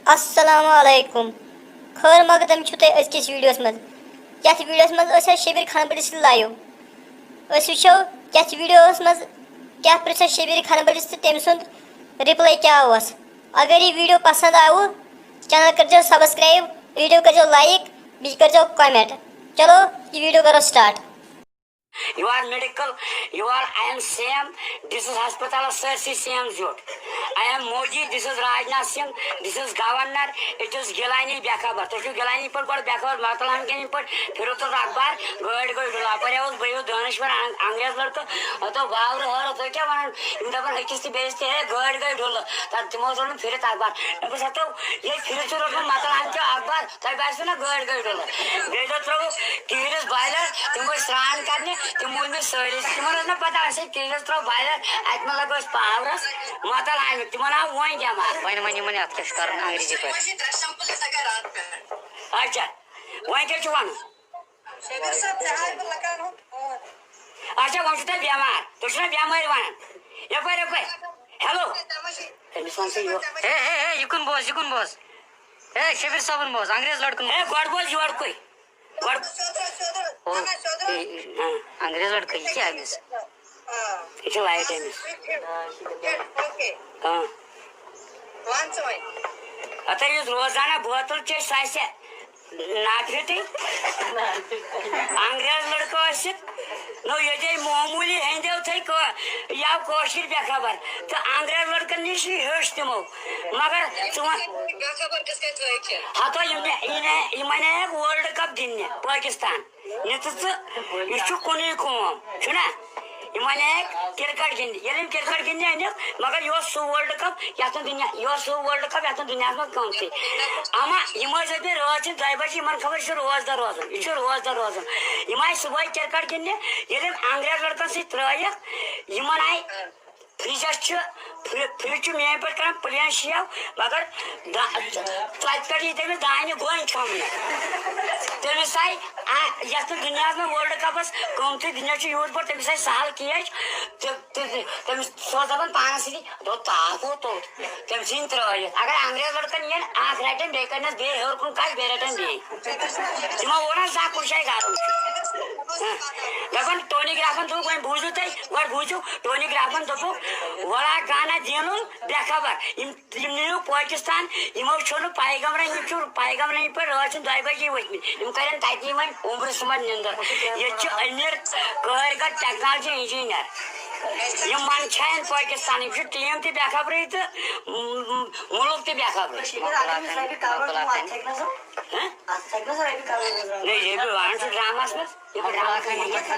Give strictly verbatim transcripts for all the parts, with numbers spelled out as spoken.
السلام علیکم۔ خٲر مقدم چھُ تۄہہِ أزکِس ویٖڈیوَس منٛز۔ یَتھ ویٖڈیوَس منٛز أسۍ حظ شبیٖر خان بٔڈِس لایِو۔ أسۍ وٕچھو یَتھ ویٖڈیوَس منٛز کیٛاہ پرٛژھ اَسہِ شبیٖر خان بٔڈِس تہٕ تٔمۍ سُنٛد رِپلے کیٛاہ اوس۔ اگر یہِ ویٖڈیو پسنٛد آوٕ، چینل کٔرۍزیو subscribe، ویٖڈیو کٔرۍزیو like، بیٚیہِ کٔرۍزیو comment۔ چلو، یہِ ویٖڈیو کَرو start۔ You are medical, you are I am C M, this is hospital of sir C C M زیوٚٹھ۔ I am Modi, this is Rajnath Singh, this is governor, it is Gilani بے خبر۔ تُہۍ چھِو گِلانی پٲٹھۍ گۄڈٕ بے خبر، مطلب ہن کِنۍ پٲٹھۍ پھِرِو تُہۍ اخبار، گٲڑۍ گٔے ڈُل۔ اپٲرۍ اوس بٔیِو دٲنِشور انگ-، انگریز لڑکہٕ، ہتو باورٕ ہٲرو، تُہۍ کیٛاہ ونان؟ یِم دپان أکِس تہِ بیٚیِس تہِ، ہے گٲڑۍ گٔے ڈُلہٕ۔ تتھ تِمو اوس روٚٹمُت پھِرِتھ اخبار۔ مےٚ دوٚپُس، ہتو ییٚلہِ پھِرِتھ چھُ روٚٹمُت مطلب ہن کیٛاہ اخبار، تۄہہِ باسیو نہ گٲڑۍ گٔے ڈُلہٕ؟ بیٚیہِ دۄہ ترٛووُکھ کِہرِس بایلر، تِم ٲسۍ سرٛان کرنہِ، تِم مُلۍ مےٚ سٲری۔ تِمن ٲس نہ پتہ، اَسہِ ہے کِہرِس ترٛوو بایلر، اَتہِ ما لگو اَسہِ پاورس، مۄتل آیہِ مےٚ۔ تِمن آو وۄنۍ دٮ۪ماغ۔ وۄنۍ ؤنِو وۄنۍ اَتھ کیٛاہ چھُ کرُن انگریزی پٲٹھۍ؟ اچھا، وۄنۍ کیٛاہ چھُ وَنُن؟ اچھا، وۄنۍ چھُو تۄہہِ بٮ۪مار، تُہۍ چھِو نہ بٮ۪مٲرۍ وَنان؟ یَپٲرۍ، یَپٲرۍ۔ ہیلو۔ أمِس وَن سا یہِ۔ ہے، ہے، ہے، یہِ کُن بوز، یہِ کُن بوز۔ ہے، شبیٖر صٲبُن بوز، انگریز لڑکہٕ۔ ہے، گۄڈٕ بوز یورٕ کُے۔ گۄڈٕ۔ او، اے، اے، ہاں۔ انگریز لڑکہٕ، یہِ کیٛاہ أمِس؟ یہِ چھِ لایٹ أمِس۔ ہاں۔ ہتا یُس روزانہ بوتل چیٚے، سُہ آسہِ ناکرِتٕے۔ انگریز لڑکہٕ ٲسِتھ، نو ییٚتے معموٗلی ہیٚنٛدیو تھے کٲ-، یا کٲشِر بے خبر۔ تہٕ انگریز لڑکن نِش ہیوٚچھ تِمو۔ مگر ژٕ وَن، ہتو یِم نے-، یِم نے-، یِمن آیکھ ورلڈ کپ گِنٛدنہِ پٲکِستان۔ نِژٕ ژٕ، یہِ چھُ کُنُے قوم، چھُنہ؟ یِمن آیکھ کرکٹ گِنٛدنہِ۔ ییٚلہِ یِم کرکٹ گِنٛدنہِ أنِکھ، مگر یہِ اوس سُہ ورلڈ کپ یتھ نہٕ دُنیا، یہِ اوس سُہ ورلڈ کپ یتھ نہٕ دُنیاہس منٛز کٲنٛسے۔ اما یِم ٲسۍ ٲسمٕتۍ رٲژ ہٕنٛدۍ دۄیہِ بجہِ، یِمن خبر یہِ چھُ روزدر روزان، یہِ چھُ روزدر روزان۔ یِم آیہِ صبحٲے کرکٹ گِنٛدنہِ، ییٚلہِ أمۍ انگریز لڑکن سۭتۍ ترٲیکھ، یِمن آیہِ فرجس چھُ، فر-، فرج چھُ میٲنۍ پٲٹھۍ کران پلین شیو، مگر دا-، ژۄچہِ پٮ۪ٹھ یی تٔمِس دانہِ گوٚنۍ کھٮ۪ونہٕ۔ تٔمِس آیہِ، آ، یتھ نہٕ دُنیاہس منٛز ورلڈ کپس قۭمتھٕے دُنیا چھُ یوٗت بوٚڑ، تٔمِس آیہِ سہل کیچ۔ تہٕ، تہٕ، تٔمِس سوز دپان پانس سۭتی، دوٚپ تاپھ گوٚو توٚت۔ تٔمۍ ژھٕنۍ ترٲوِتھ۔ اگر انگریز لڑکن یِن، اکھ رٹن، بیٚیہِ کرنس بیٚیہِ ہیوٚر کُن کتھ، بیٚیہِ رٹن بیٚیہِ۔ تِمو ووٚن نہ زانٛہہ کُنہِ جایہِ گرُن چھُ۔ ہاں۔ دپان ٹونی گرافن دوٚپُکھ، وۄنۍ بوٗزِو تُہۍ، گۄڈٕ بوٗزِو، ٹونی گرافن دوٚپُکھ، ولا کانہ دینُل بے خبر۔ یِم، یِم نِیِو پٲکِستان، یِمو چھُنہٕ پیغمبرن، یِم چھِ پیغمبرن پٮ۪ٹھ رٲژ ہٕنٛدۍ دۄیہِ بجے ؤتھمٕتۍ۔ یِم کرن تَتی وۄنۍ عمرٕ سُمبتھ نِندٕر۔ ییٚتہِ چھِ أمیٖر کٲرۍ گر، ٹیکنالوجی انجینئر۔ یِم منٛدچھاین پٲکِستان، یِم چھِ ٹیٖم تہِ بے خبرٕے تہٕ م-، م-، مُلُک تہِ بے خبرٕے۔ ہہ؟ نہ، یہِ بہٕ وَنان چھُس ڈراماہَس منٛز، یہِ بہٕ ڈراماہَس منٛز وَنان۔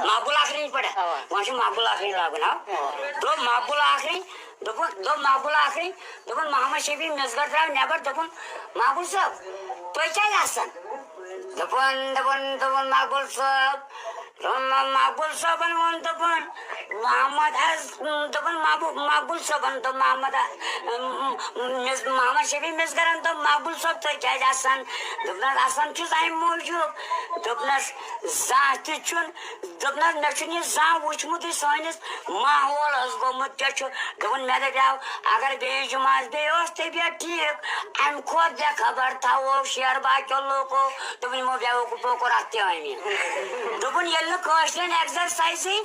مقبول آخری پٮ۪ٹھ۔ وۄنۍ چھُ مقبول آخری لاگُن، ہا؟ دوٚپ مقبول آخری، دوٚپُن، دوٚپ مقبول آخری، دوٚپُن، محمد شفیع مِسگر درٛاو نٮ۪بر، دوٚپُن، "مقبول صٲب، تُہۍ کیٛازِ آسان؟" دوٚپُن، دوٚپُن، دوٚپُن، "مقبول صٲب"، دوٚپُن، "مقبول صٲبن ووٚن"، دوٚپُن، "محمد حظ"، دوٚپُن، "مقبول، مقبول صٲبن"، دوٚپ محمد، مِس-، محمد شفیع مِسگرن دوٚپ، "مقبول صٲب، تُہۍ کیٛازِ آسان؟" دوٚپنس، "آسان چھُس اَمہِ موٗجوٗب"، دوٚپنس، "زانٛہہ تہِ چھُنہٕ"، دوٚپنس، "مےٚ چھُنہٕ یہِ زانٛہہ وُچھمُتٕے سٲنِس ماحولس گوٚمُت کیٛاہ چھُ"۔ دوٚپُن، مےٚ دَپیٛاو، اگر بیٚیِس جُمعس بیٚیہِ اوس طبیعت ٹھیٖک، اَمہِ کھۄتہٕ بے خبر تھاوو شیر باقیو لوٗکو۔ دوٚپُن، یِمو بیوقوٗفو کوٚر اَتھ تہِ ٲمیٖن۔ دوٚپُن، ییٚلہِ نہٕ کٲشرٮ۪ن ایکزرسایزٕے،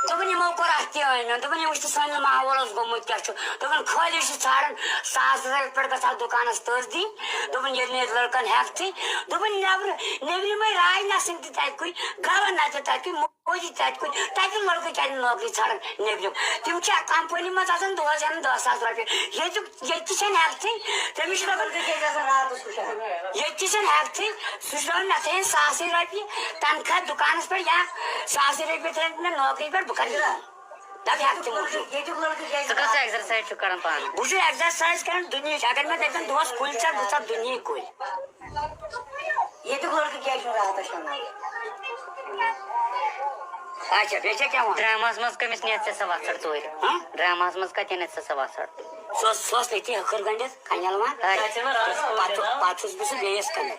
دوٚپُن، یِمو کوٚر اَتھ تہِ ٲمیٖن۔ دوٚپُن، یہِ وٕچھ تہٕ سٲنِس ماحولس گوٚمُت کیٛاہ چھُ۔ دوٚپُن، خٲلی چھِ ژھانٛڈان ساس رۄپیہِ پٮ۪ٹھ گژھِ اَتھ دُکانس تٔژ دِنۍ۔ دوٚپُن، ییٚلہِ نہٕ ییٚتہِ لٔڑکن ہٮ۪کتھٕے۔ دوٚپُن، نٮ۪برٕ، نیٚبرِمٕے راج نسِم تہِ تَتہِ کُے، گورنر تہِ تَتہِ کُے، مودی تہِ تَتہِ کُے، تَتہِ لٔڑکہٕ کَتہِ نوکری ژھانٛڈان نیٚبرِم؟ تِم چھِ کمپنی منٛز آسان دۄہس زینان دَہ ساس رۄپیہِ۔ ییٚتیُک، ییٚتہِ تہِ چھَنہٕ ہٮ۪کتھٕے، تٔمِس چھِ دَپان، ییٚتہِ تہِ چھَنہٕ ہٮ۪کتھٕے، سُہ چھُ دَپان، مےٚ تھٲیِن ساسٕے رۄپیہِ تنخواہ دُکانس پٮ۪ٹھ یا ساسٕے رۄپیہِ تھٲیِن مےٚ نوکری پٮ۪ٹھ، بہٕ کَرٕ یہِ۔ دَپ ہٮ۪کتھٕے موٗجوٗب۔ ییٚتیُک لٔڑکہٕ کیٛازِ ژٕ کۭژاہ ایکزرسایز چھُکھ کران پانہٕ؟ بہٕ چھُس ایکزرسایز کران دُنیہٕچ۔ اگر مےٚ دَپن دۄہس کُلۍ ژَٹ، بہٕ ژَٹہٕ دُنیہٕکۍ کُلۍ۔ ییٚتیُک لٔڑکہٕ کیٛازِ چھُنہٕ راتس شۄنٛگان؟ اچھا، بیٚیہِ چھا کیٛاہ وَنُن؟ ڈراماہَس منٛز کٔمِس نِیَتھ ژےٚ سۄ وَژھڑ ژوٗرِ؟ ہہ؟ ڈراماہَس منٛز کَتہِ أنِتھ ژےٚ سۄ وَژھڑ؟ سُہ اوس، سُہ اوس تٔتی ۂکھٕر گٔنٛڈِتھ، کَنٮ۪ل وان۔ اچھا۔ پَتہٕ، پَتہٕ چھُس بہٕ سُہ بیٚیِس کَنٮ۪ل۔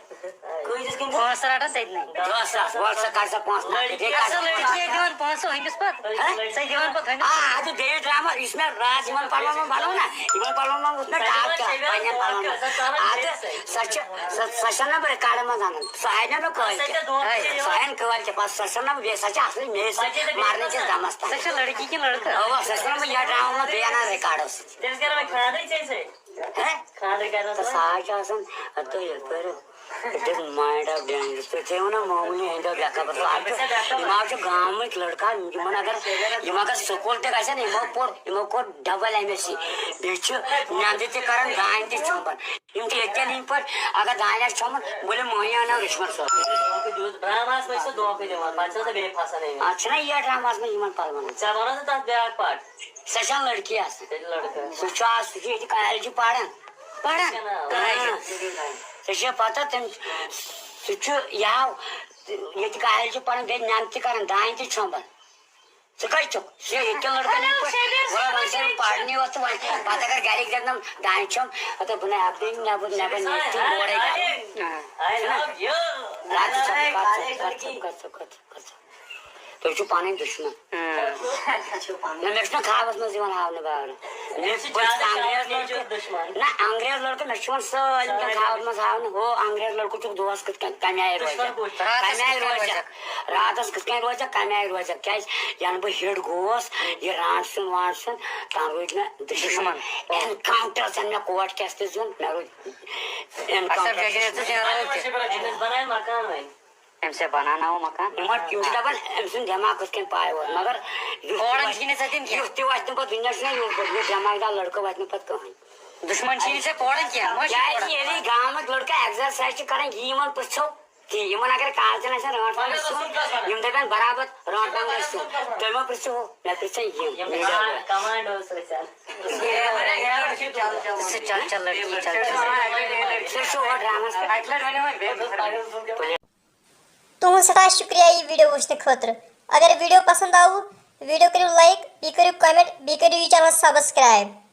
پونٛسہٕ رَٹان تٔتنٕے۔ دَہ ساس، وَلہٕ سا کَر سا پونٛسہٕ نَقٕد۔ ہے، کَر سا سۄ لٔڑکی پونٛسہٕ۔ ہے دِوان پونٛسہٕ ہُمِس پَتہٕ۔ ہہ؟ سۄ دِوان پَتہٕ ہُمِس۔ آ، اَدٕ بیٚیہِ ڈرٛاما، یُس مےٚ راتھ یِمَن پَلوَن منٛز بَنوو نا، یِمَن پَلوَن منٛز ووٚتھ مےٚ ڈاکھ تہِ پنٛنٮ۪ن پَلوَن منٛز۔ اَدٕ سۄ چھِ، سۄ، سۄ چھَنہ بہٕ رِکارڈَن منٛز اَنان۔ سۄ آیہِ نہ مےٚ کٲلۍ کٮ۪تھ۔ سۄ آیہِ نہٕ کٲلۍ کٮ۪تھ۔ پَتہٕ سۄ چھَنہ مےٚ، سۄ چھِ اَصلٕے مے سۭتۍ مَرنہٕ کِس دَمَس تام۔ سۄ چھِ لٔڑکی کِنہٕ لٔڑکہٕ؟ اَوا، سۄ چھَنہ بہٕ یَتھ ڈرٛامَس منٛز بیٚیہِ اَنان رِکارڈَس سۭتۍ۔ تٔمِس کَرو وۄنۍ خانٛدرٕے ژےٚ سۭتۍ۔ ہے؟ خانٛدر کَرنَس تہٕ منٛز؟ سُہ حظ چھُ آسان، اَدٕ تُہۍ یَپٲرۍ، it is mind of dangerous۔ تُہۍ تھٲیِو نہ معموٗلی ہٕنٛدیو بے خبر۔ سُہ حظ چھُ، یِم حظ چھِ گامٕکۍ لٔڑکہٕ، یِمَن اگر، یِم اگر سکوٗل تہِ گژھن، یِمو پوٚر، یِمو کوٚر double M S C۔ بیٚیہِ چھِ نٮ۪نٛدٕ تہِ کَران، دانہِ تہِ چھۄمبان۔ یِم چھِ ییٚتہِ کٮ۪ن ہِنٛدۍ پٲٹھۍ، اگر دانہِ آسہِ چھۄمبُن، ؤلِو مۄہنی اَنو رِشوَن صٲب۔ ڈرٛامہَس منٛز چھِ سُہ دھوکہٕ دِوان، پَتہٕ چھِ آسان بیٚیہِ پھَسان أمِس۔ اَتھ چھِنہ یہِ ڈرٛامہَس منٛز یِمَن پَلوَن۔ ژےٚ وَنو ژٕ تَتھ بیٛاکھ part۔ سۄ چھَنہٕ لٔڑکی آسان۔ تیٚلہِ لٔڑکہٕ۔ سُہ چھُ آز، سُہ چھُ ییٚتہِ کالجہِ پَران۔ پَران۔ کیٛاہ ناو؟ آ۔ ژےٚ چھےٚ پَتہ تٔمۍ، سُہ چھُ یَہَو ییٚتہِ کالجہِ پَران، بیٚیہِ نٮ۪نٛدٕ تہِ کَران، دانہِ تہِ چھۄمبان۔ ژٕ کَتہِ چھُکھ؟ یہِ ییٚتہِ کٮ۪ن لٔڑکَن ہِنٛدۍ پٲٹھۍ۔ وَلہٕ وۄنۍ چھَنہٕ پَرنی یوت تہٕ وۄنۍ پَتہٕ اگر گَرِکۍ دَپن دانہِ چھۄمب، ہَتہٕ بہٕ نَے اَپٲرۍ نٮ۪بَر، نٮ۪بَر نیرِ تہٕ یورَے گَرٕ۔ I love you۔ رَٹھ ژٕ، کَتھ ژٕ، کَتھ ژٕ، کَتھ ژٕ، کَتھ ژٕ، کَتھ ژٕ۔ تُہۍ چھِو پَنٕنۍ دُشمَن۔ نہ، مےٚ چھُنہٕ خوابَس منٛز یِوان ہاونہٕ باورٕ۔ مےٚ چھِ بہٕ چھُس زیادٕ انگریز شوقیٖن لٔڑکہٕ۔ چھُس دُشمَن۔ نہ، انگریز لٔڑکہٕ، مےٚ چھُ یِوان سٲلِم کینٛہہ خوابَس منٛز ہاونہٕ۔ ہُہ انگریز لٔڑکہٕ چھُکھ دوس کِتھ کٔنۍ، کَمہِ آیہِ دُشمَن روزِ؟ کُس؟ راتَس کَمہِ آیہِ کِتھ کٔنۍ روزِ؟ روزِ؟ راتَس کِتھ کٔنۍ روزِ؟ کَمہِ آیہِ روزِ؟ کیٛازِ یَنہٕ بہٕ ہِٹ گوس، یہِ رانٛٹھ سیُن وانٛٹھ سیُن، تَنہٕ روٗدۍ مےٚ دُشمَن۔ دُشمَن۔ Encounter زَن مےٚ کوٹ کیس تہِ زیُن، مےٚ روٗدۍ اَسا encounter۔ بیٚیہِ چھِنہٕ ژٕ زینان تہِ۔ أمِس بَناوِ مکان وۄنۍ۔ أمِس ہے بَناوناوو مکان۔ یِمَن، یِم چھِ دَپان، أمۍ سُنٛد دٮ۪ماغ کِتھ کٔنۍ پایہِ ووت، مگر یُتھ تہِ پورَن وَتہِ، چھِی نہٕ ژےٚ دِنۍ کینٛہہ۔ یُتھ تہِ وَتہِ نہٕ پَتہٕ دُنیا چھُنہ یُتھ بوٚڑ، یُتھ دٮ۪ماغ دار لٔڑکہٕ وَتہِ نہٕ پَتہٕ کٕہٕنۍ۔ دُشمَن چھِی نہٕ ژےٚ پورَن کینٛہہ، مہ چھِ کیٛازِ پورَن۔ ییٚلہِ گامٕکۍ لٔڑکہٕ exercise چھِ کَران، یہِ یِمَن پِرٛژھو کینٛہہ، یِمَن اگر کالچَن آسن رانٛٹھ وانٛٹھ سیُن، یِم دَپن برابر رانٛٹھ وانٛٹھ سیُن۔ تُہۍ مہ پِرٛژھِو ہُہ، مےٚ پِرٛژھن یِم۔ یِم چھِ کمانڈوز أسۍ۔ ژٕ چل، چل لڑکی، چل، چل۔ سُہ چھُ ہُہ ڈرامَس پٮ۪ٹھ۔ تُہُنٛد سٮ۪ٹھاہ شُکریہ یہِ video وٕچھنہٕ خٲطرٕ۔ اگر video پسنٛد آوٕ، video کٔرِو like، بیٚیہِ کٔرِو comment، بیٚیہِ کٔرِو یہِ channel subscribe۔